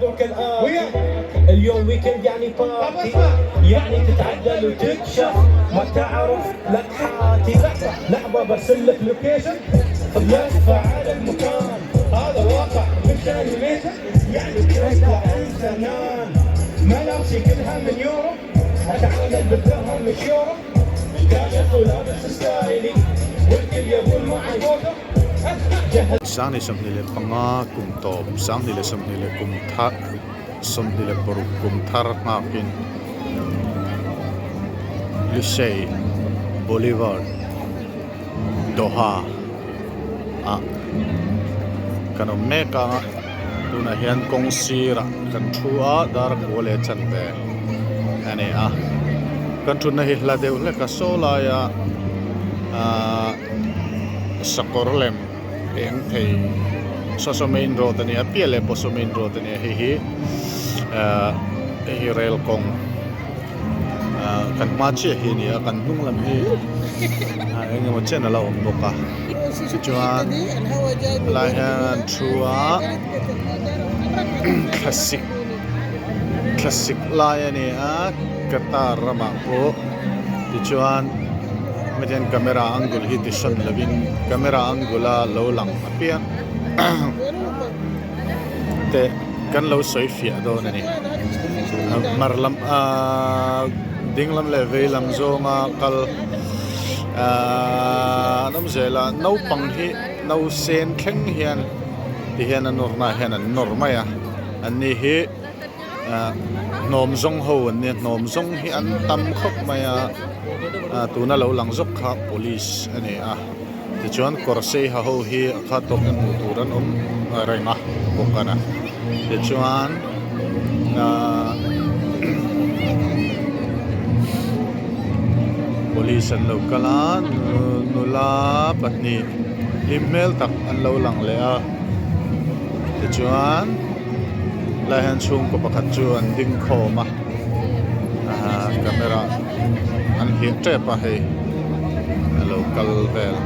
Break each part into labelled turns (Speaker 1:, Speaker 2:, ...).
Speaker 1: اليوم كالآتي اليوم ويكند يعني بارتي يعني تتعدل وتكشف ما تعرف لا تحاتي لحظة برسل لك لوكيشن لفة على المكان هذا واقع مش انيميشن يعني كنت انسان ملابسي كلها من يورو اتعامل بالدرهم مش يورو كاشف ولابس ستايلي والكل يقول معي فوتو
Speaker 2: 2025 kum tawp 2020 leh kum thar 26 kum thar nghakin Lusail Boulevard Doha ah kan awm mek a tunah hian kawng sirah kan thu a dar kua leh chanve a ni a kan thutna hi hla deuh hlek a saw laia ahh sakawr lem eng thei saw saw main road a nia piah leh pawh saw main road a nia hei hi ahh hei hi rail kawng ahh kan hma chiah hi a ni a kan hnung lam hi eng emaw chen a la awm bawk a tichuan helai hian an thu a thlasik thlasik lai a ni a Qatar ramah pawh tichuan hetiang camera angle hi ti hran lovin camera angle a lo lang apiang te kan lo sawi fiah dawn a ni hmar lam ahh ding lam leh vei lam zawnga kal ahh an awm zel a naupang hi no sen thleng hian ti hian a nawrna ah hian an nawr mai a an ni hi ahh hnawm zawng ho an nia hnawm zawng hi an tam khawp mai a ah tuna lo lang zawk kha police a ni a. Tichuan kawr sei ha ho hi a kha tawk in hmuh tur an awm reng a bawk a na tichuan ahh police an lo kal a nula pahnih hlim hmel tak an lo lang leh a tichuan lai hian chhungkaw pakhat chu an ding khawm a ahh camera an hliah tep a hei a lo kal vel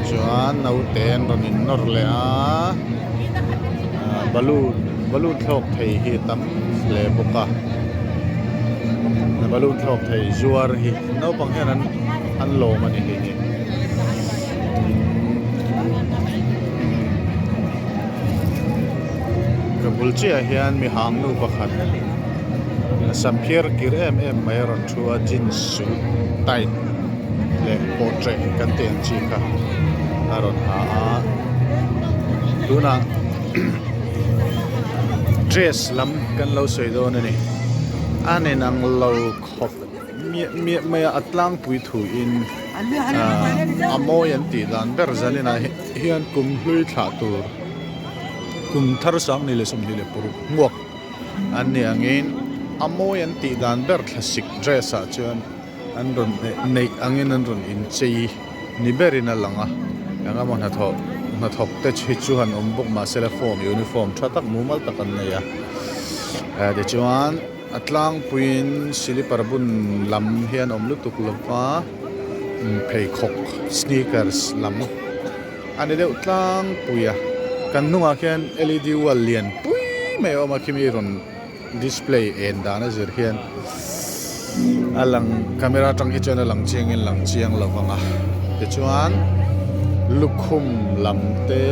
Speaker 2: chuan naute an rawn in nawr leh a balloon balloon thlawk thei hi a tam hle bawk a balloon thlawk thei zuar hi naupang hian an an lawm a ni hei hi. Ka bul chiah hian mi hang nu pakhat sam phiar kir em em mai a rawn thu a jeans suit tight leh pawhṭeh kan tih ang chi kha a rawn ha a tunah dress lam kan lo sawi dawn a ni a nen ang lo khawp miah miah mai a a tlangpui thuin ahh a mawi an tih dan ber zaninah hian kum hlui thlah tur kum thar 2026 hmuak an ni angin a mawi an tih dan ber thlasik dress ah chuan an rawn neih angin an rawn inchei ni berin a lang a eng emaw hnathawh hnathawk te hi chu han awm bawk mahse la form uniform tha tak mumal tak an nei a eh tichuan a tlangpuiin silipar bun lam hian awm lutuk lova pheikhawk sneakers lam a ni deuh tlangpui a kan hnungah khian L E D wall lian pui mai a awm a khimi rawn display en dan a zir hian a lang camera atang hi chuan a lang chiang in lang chiang lo vang a tichuan lukhum lam te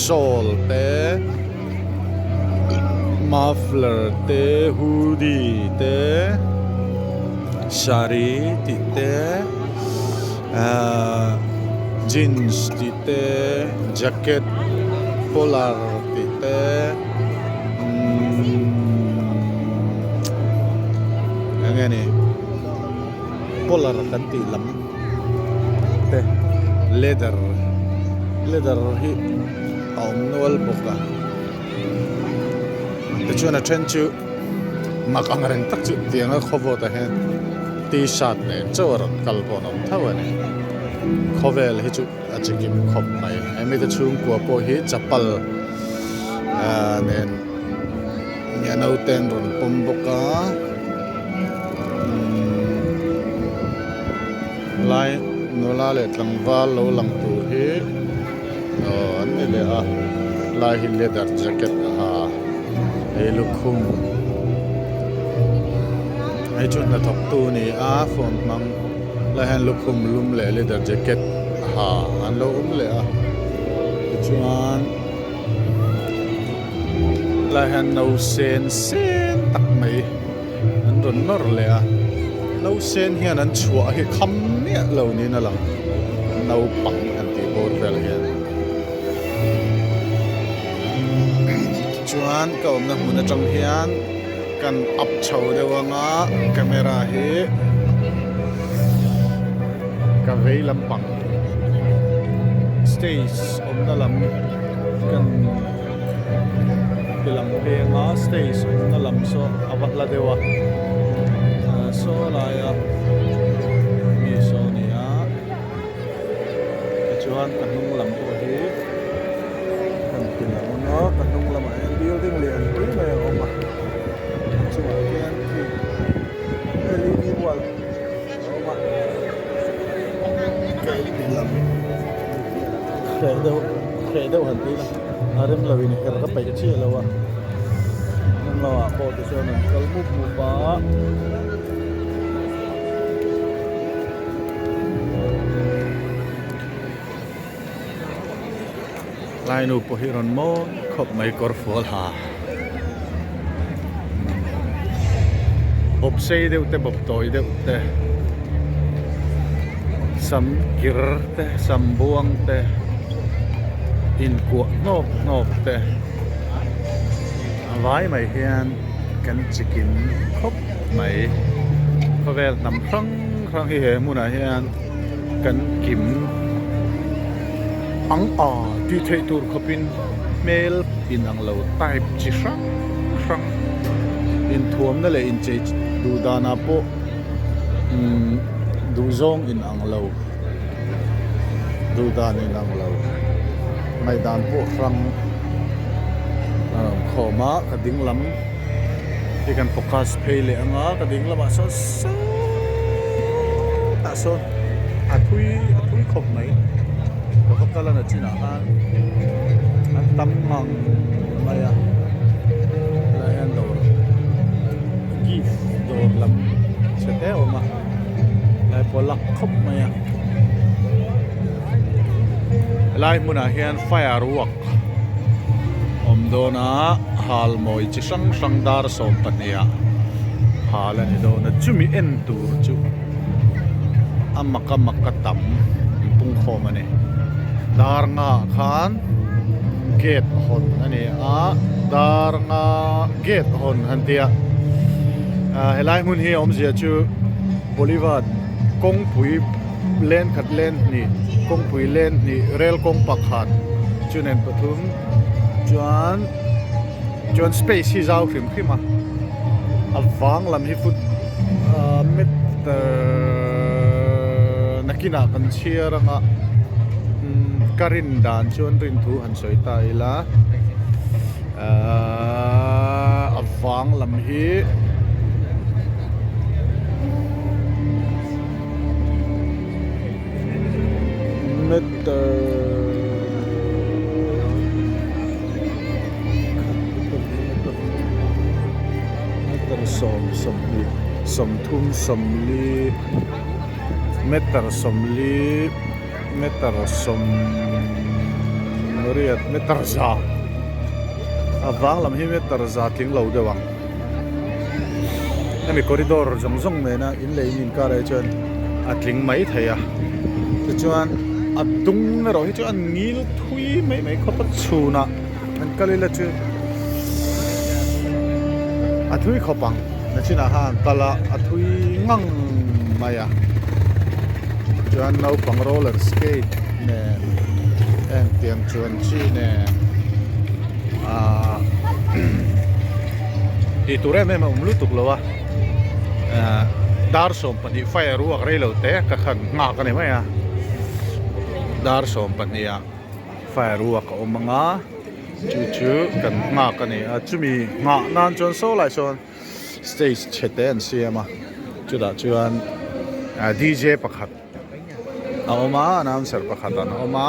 Speaker 2: shawl te muffler te hoodie te saree tih te ahh jeans tih te jacket collar tih te umm eng nge ni collar kan tih lam te leather leather hi a awm nual bawk a tichuan a then chu mak ang reng tak chu tianga khawvawt ah hian t-shirt nen chauh a rawn kal pawh an awm tho a ni khawvel hi chu a chi kim khawp mai hemi te chhungkua pawh hi chapal ah nen nge naute an rawn pawm bawk a umm lai nula leh tlangval lo lang tur hi aw an ni leh a lai hi leather jacket a ha. Hei lukhum hei chu hnathawk tu a ni a phone hmang lai hian lukhum lum leh leather jacket ha an lo awm leh a tichuan lai hian no sen sen tak mai an rawn nawr leh a no sen hian an chhuah hi kham miah lo niin a lang naupang an tih bawr vel hian. Chuan ka awmna hmun atang hian kan up chho deuh anga camera hi ka vei lampang stage awmna lam kan ti lang peng a stage awmna lam saw a va hla deuh a saw laia mi saw a ni a. Tichuan ka hnung lam pawh hi kan ti lang ang a, ka hnung lamah hian building lian pui mai a awm a, a chungah khian khi led wall a awm a, ti lang hreh deuh hreh deuh han ti ila a rem lo in her ka peih chiah lo a, hnung lamah pawh tichuan an kal mup mup a. Lainu pawh hi rawn mawi khawp mai kawr fual ha bawp sei deuh te bawp tawi deuh te sam kir te sam buang te inkuah hnawk hnawk te a vai mai hian kan chikim khawp mai. Khawvel hnam hrang hrang hi he hmunah hian kan kim ang a tih theih tur khawpin hmel inang lo type chi hrang hrang inthuamna leh inchei duh danah pawh umm duhzawng inang lo duh dan inang lo ngaihdan pawh hrang a rawn khawm a ka ding lam. Hei kan focus phei leh ang a ka ding lamah sawn sawtah sawn a thui a thui khawp mai ka va kal a na chinah khan an tam ngang mai a helai hian dawr gift dawr lam chhe te a awm a helai pawh a luck khawp mai a helai hmunah hian firework awm dawn a hal mawi chi hrang hrang dar 12 ah hal a ni dawn a chumi en tur chu a mak a mak a tam an pung khawm a ni dar nga ah khan gate hawn a ni a dar nga gate hawn han tia ah helai hmun hi a awmzia chu Bolivar kawngpui len khat len hnih kawngpui len hnih rel kawng pakhat chu nen pathum chuan chuan space hi zau hrim hrim a a vang lam hi foot ah meter nakinah kan chhiar anga umm ka rin dan chuan rin thu han sawi ta ila ahh a vang lam hi. Meter meter sawm sawmhnih sawmthum sawmli meter sawmli meter sawm riat meter za a vang lam hi meter za tling lo deuh ang. Hemi corridor zawng zawng nena in leh in inkar ah hi chuan a tling mai thei a tichuan a dung erawh hi chu a ngil thui mai mai khawp a chhunah an kal ila chu a thui khawp ang nachinah khan an kal a a thui ngang mai a chuan naupang roller skate nen heng tiang chuan chi nen ahh tih tur em em a awm lutuk lo a ahh dar 12 firework rei lo te ka khan nghak a ni mai a dar 12 ah firework a awm ang a chu chu kan nghak a ni a chumi nghah nan chuan saw lai sawn stage chhe te an siam a chutah chuan ah D_J pakhat a awm a announcer pakhat an awm a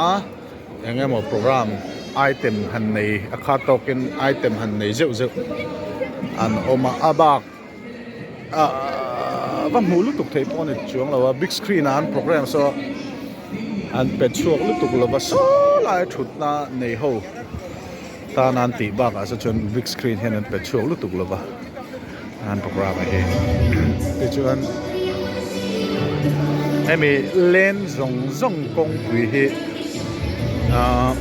Speaker 2: eng emaw program. Item han nei a khat tawkin item han nei zeuh zeuh an awm a a bak ahh va hmuh lutuk theih pawh a ni chuang lo a big screen ah an program saw an pe chhuak lutuk lo va saw lai thutna nei ho tan an tih bakah saw chuan big screen hian an pe chhuak lutuk lo va an program ah hi tichuan hemi lane zawng zawng kawngpui hi ahh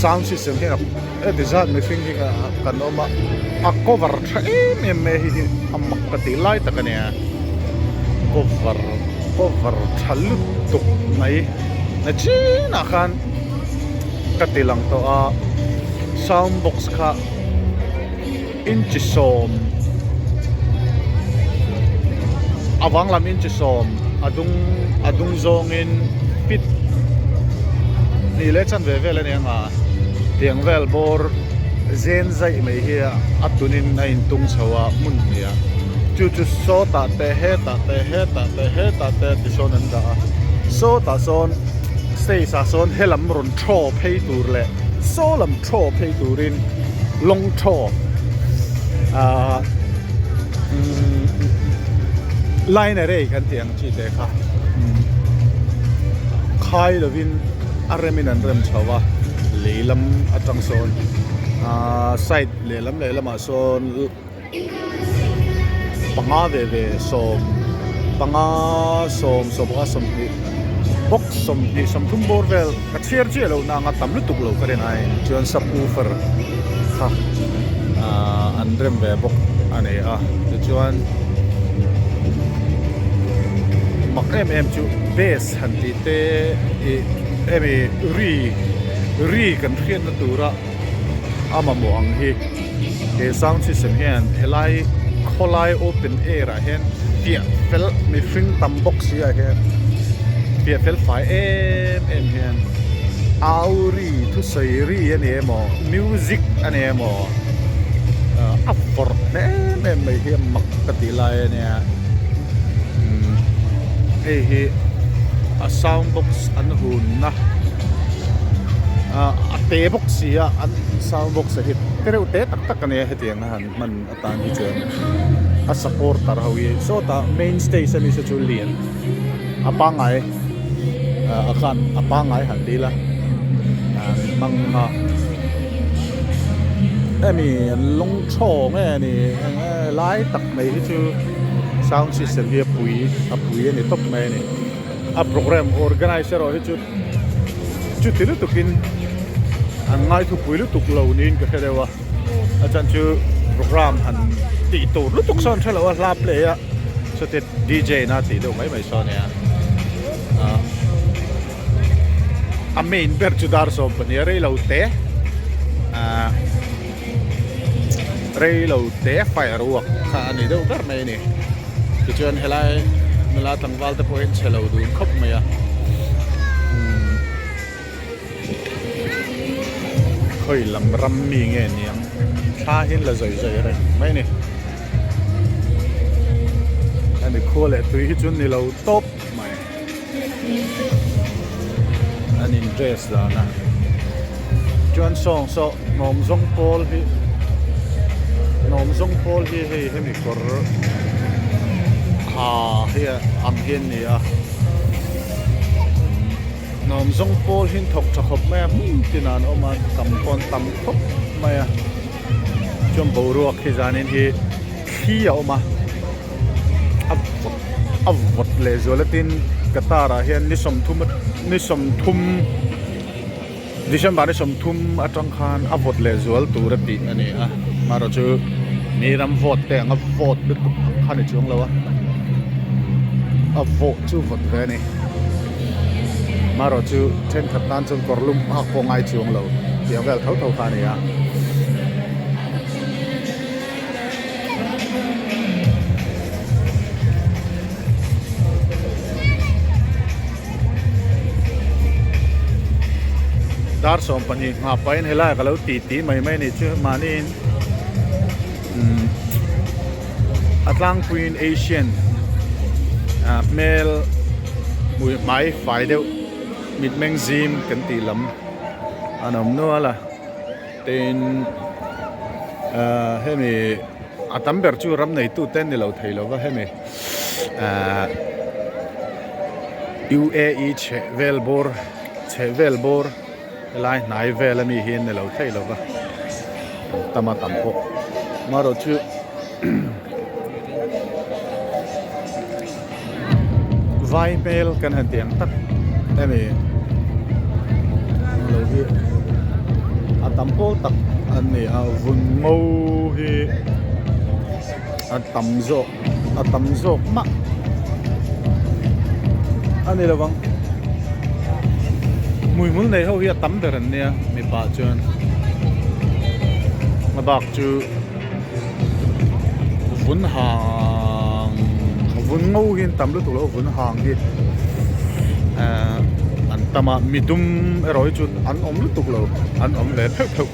Speaker 2: sound system hian heti zat mihring hi kan awm a a cover tha em em mai a hei hi a mak ka tih lai tak a nia cover cover tha lutuk mai na chinah khan ka ti lang tawh a sound box kha. Inchi sawm a vang lam inchi sawm a dung a dung zawngin fit hnih leh chanve vel a ni ang a tiang vel bawr zen zaih mai hi a tunin a intung chho a hmun hnih ah chu chu sawtah te hetah te hetah te hetah te ti sawn an dah a sawtah sawn stage ah sawn helam rawn thaw phei tur leh saw lam thaw phei turin lawng thaw ahh line array kan tih ang chi te kha khai lovin a remin an rem chho a lei lam atang sawn ahh side lehlam lehlamah sawn panga ve ve sawm panga sawm sawm panga sawmhnih box sawmhnih sawmthum bawr vel ka chhiar chiah loh nanga tam lutuk lo ka rin ai chuan subwoofer kha ahh an rem ve bawk a ni a tichuan mak em em chu bass han tih te ih hemi ri ri kan hriatna tura a mamawh ang hi he sound system hian helai khawlai open air ah hian fiah fel mihring tam bawk si ah hian fiah fel fai em em hian au ri thusawi ri a ni emaw music a ni emaw a vawrh hle em em mai hi a mak ka tih lai a nia hei hi a sound box an hunna. A te bawk si a an sound box a hi te reuh te tak tak a nia hetiang a han hman atan hi chuan a supporter ho hi sawtah main stage ami saw chu lian a pangngai a khan a pangngai han ti ila an hmang a hemi an lawng thaw nge a ni eng nge lai tak mai hi chu sound system hi a pui a pui a ni tawp mai a ni. A program organise erawh hi chu chuti lutukin an ngaithupui lutuk lo niin ka hre deuh a, a chhan chu program han tih tur lutuk sawn hre lo a hla play a chuti D_J na tih deuh mai mai sawn a nia ah a main ber chu dar 12 a reilo te ah reilo te firework kha a ni deuh ber mai a ni. Tichuan helai nula tlangval te pawhin chhe lo dun khawp mai a umm khawi lam ram mi nge niang thla hi la zawi zawi reng mai a ni hemi khua leh tui hi chu ni lo tawp mai an in dress dan a chuan sawng saw hnawm zawng pawl hi hnawm zawng pawl hi hei hemi kawr ha hi ang hi an ni a hnawm zawng pawl hi an thawk tha khawp mai a hmun tinah an awm a tam pawh an tam khawp mai a chuan boruak hi zanin hi thli a awm a. A vawt a vawt leh zual a tin Qatar ah hian ni sawmthum ni sawmthum December ni sawmthum atang khan a vawt leh zual tur a tih a ni a amaherawh chu mi ram vawt te anga vawt lutuk ang kha ni chuang lo a a vawh chu vawt ve a ni amaherawh chu thenkhat tan chuan kawr lum hak pawh ngai chuang lo tih ang vel tho tho kha a ni a. Dar 12 nghah pahin helai ka lo ti ti mai mai a ni chu mahniin umm a tlangpuiin Asian ah hmel hmui hmai fai deuh mitmeng zim kan tih lam. an awm nual a tin ahh hemi a tam ber chu ram neitu te an ni lo thei lo va hemi ahh U_A_E chheh vel bawr chheh vel bawr helai hnai vel ami hi an ni lo thei lo va an tam a tam pawh amaherawh chu Vai hmel kan han tih ang tak hemi lo hi a tam pawl tak an ni a vun ngo hi a tam zawk a tam zawk mah a ni lovang hmuihmul nei ho hi a tam ber an nia mipa chuan a bak chu. Vun hang vun ngo hi an tam lutuk lo vun hang hi ehh an tam a midum erawh hi chu an awm lutuk lo an awm ve pheuh pheuh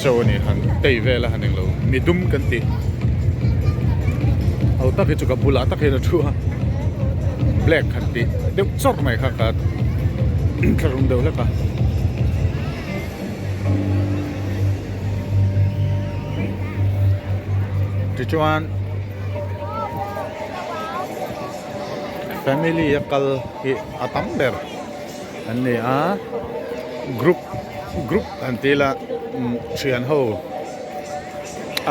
Speaker 2: cho a ni han tei vel a han englo midum kan tih ho tak hi chu ka bulah tak hian a thu a black han tih deuh chawrh mai kha ka thlahrung deuh hlek a. Tichuan family a kal hi a tam ber an ni a group group an ti ila thian ho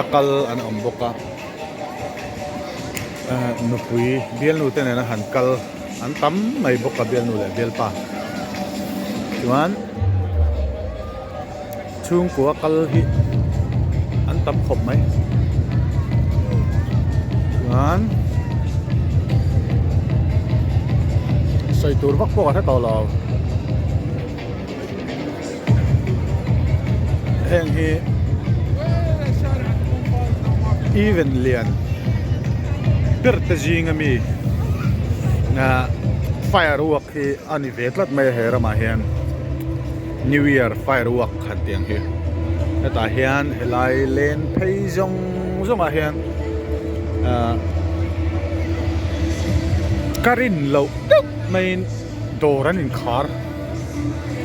Speaker 2: a kal an awm bawk a eh nupui bialnu te nena han kal an tam mai bawk a bialnu leh bialpa chuan. Chhungkua kal hi an tam khawp mai chuan sawi tur vak pawh ka hre tawh lo heng hi event lian ber te zing ami firework hi a ni ve tlat mai a he ramah hian. New Year firework han tih ang hi hetah hian helai len phei zawng zawng ah hian ahh ka rin loh deuh maiin dawr an inkhar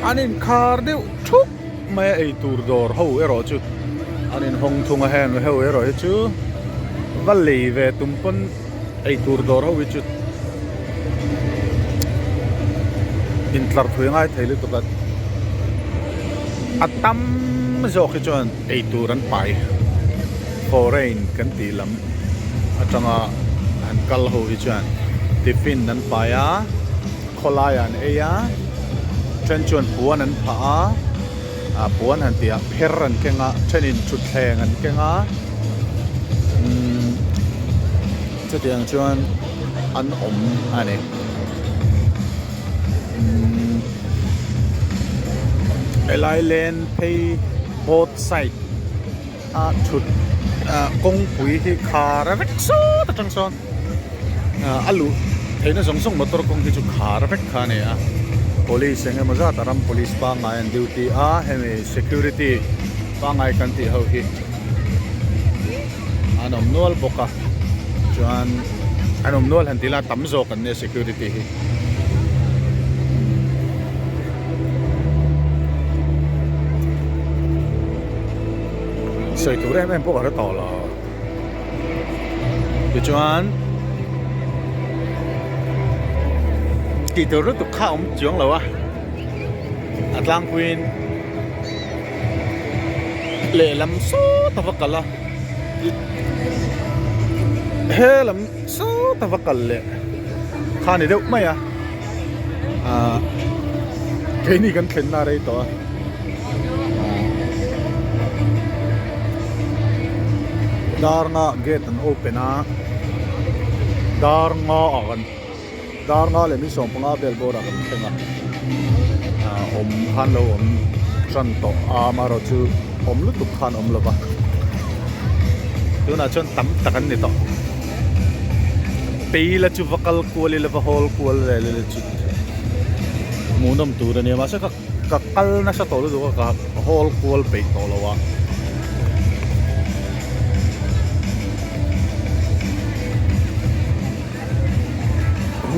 Speaker 2: an inkhar deuh thup mai a eitur dawr ho erawh chu an inhawng thung a heng ho erawh hi chu va lei ve tum pawn eitur dawr ho hi chu intlar thui a ngai thei lutuk a a tam zawk hi chuan eitur an pai foreign kan tih lam atanga han kal ho hi chuan tiffin an pai a khawlaiah an ei a then chuan puan an phah a ah puan han tih ah pher an keng a thenin thutthleng an keng a umm chutiang chuan an awm a ni umm helai len phei both side a thut ah kawngpui hi khar a vek sawt atang sawn ah a luh theihna zawng zawng motor kawng hi chu khar vek kha a ni a police eng emaw zat a ram police pangngai an duty a hemi security pangngai kan tih ho hi an awm nual bawk a chuan an awm nual han ti ila tam zawk an nia security hi. Sawi tur em em pawh ka hre tawh lo tichuan tih tur lutuk kha a awm chuang lo a a tlangpuiin lehlam sawt a va kal a he lam sawt a va kal leh kha a ni deuh mai a ahh keini kan thlenna a rei tawh a dar nga gate an open a dar nga ah kan dar nga leh min sawmpanga vel bawr ah kan thleng a ah awm khan lo awm tan tawh a amaherawh chu awm lutuk khan awm lova tunah chuan tam tak an ni tawh peila chu va kal kual ila va hawl kual vel ila chu hmuhnawm tur a nia mahse ka ka kal nasa tawh lutuk a ka hawl kual peih tawh lo a.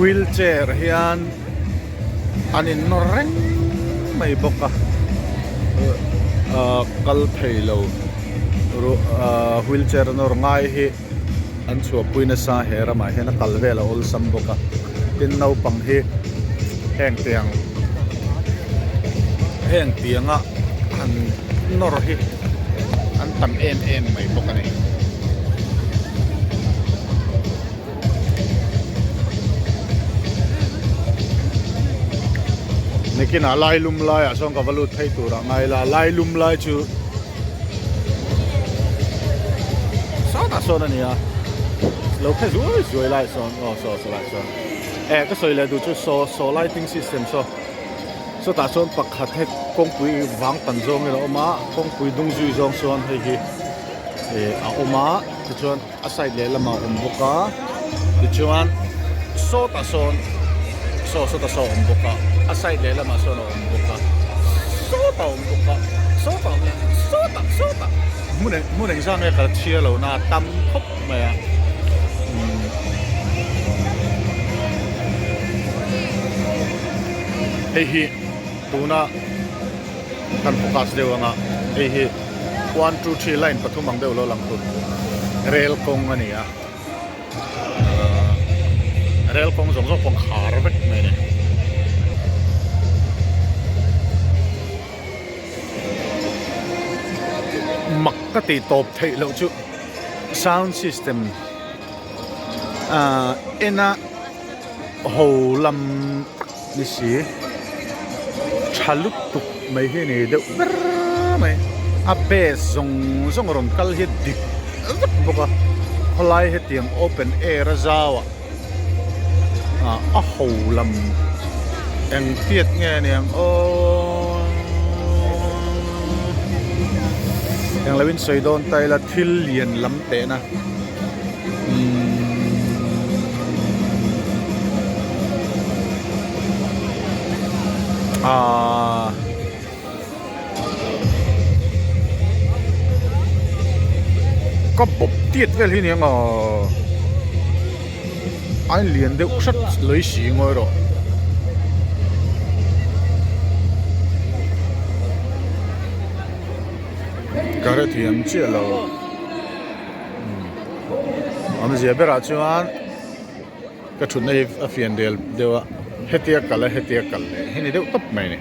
Speaker 2: Wheel chair hian an in nawr reng mai bawk a. Kal thei lo wheelchair nawr ngai hi an chhuahpui nasa he ramah hian a kal vel a awlsam bawk a tin naupang hi heng tiang heng tianga han nawr hi an tam em em mai bawk a ni. Nikinah lai lum laiah sawn ka va lut phei tur ah ngai la lai lum lai chu sawtah sawn a ni a lo phe zuai zuai lai sawn aw saw saw lai sawn eh ka sawi leh duh chu saw saw lighting system saw sawtah sawn pakhat he kawngpui vang tan zawngin a awm a kawngpui dung zui zawng sawn hei hi eh a awm a tichuan. A side lehlamah a awm bawk a tichuan sawtah sawn saw sawtah saw a awm bawk a a side lehlamah sawn a awm bawk a sawtah a awm bawk a sawtah a awm leh sawtah sawtah hmun eng hmun engzah nge ka la chhiar lo na a tam khawp mai a umm hei hi tuna kan focus deuh anga hei hi. One two three line pathum ang deuh lo lang tur rel kawng a ni a ahh rel kawng zawng zawng pawh khar vek mai a ni. Mak ka tih tawp theih loh chu sound system ahh ena ho lam tak ni si tha lutuk mai hi a ni deuh ber mai a base zawng zawng a rawn kal hi dik vek bawk a khawlai hetiang open air a zau ah ah a ho lam eng tiat nge a niang aww englo in sawi dawn ta ila thil lian lam teh na. Aaa ka bawp tiat vel hi nia maw a inlian deuh hret lei si ngawi rawh ka hrethiam chiah lo. Awmzia berah chuan ka thutna hi a fian del deuh a hetia kal a hetia kal leh hi ni deuh tawp mai a ni.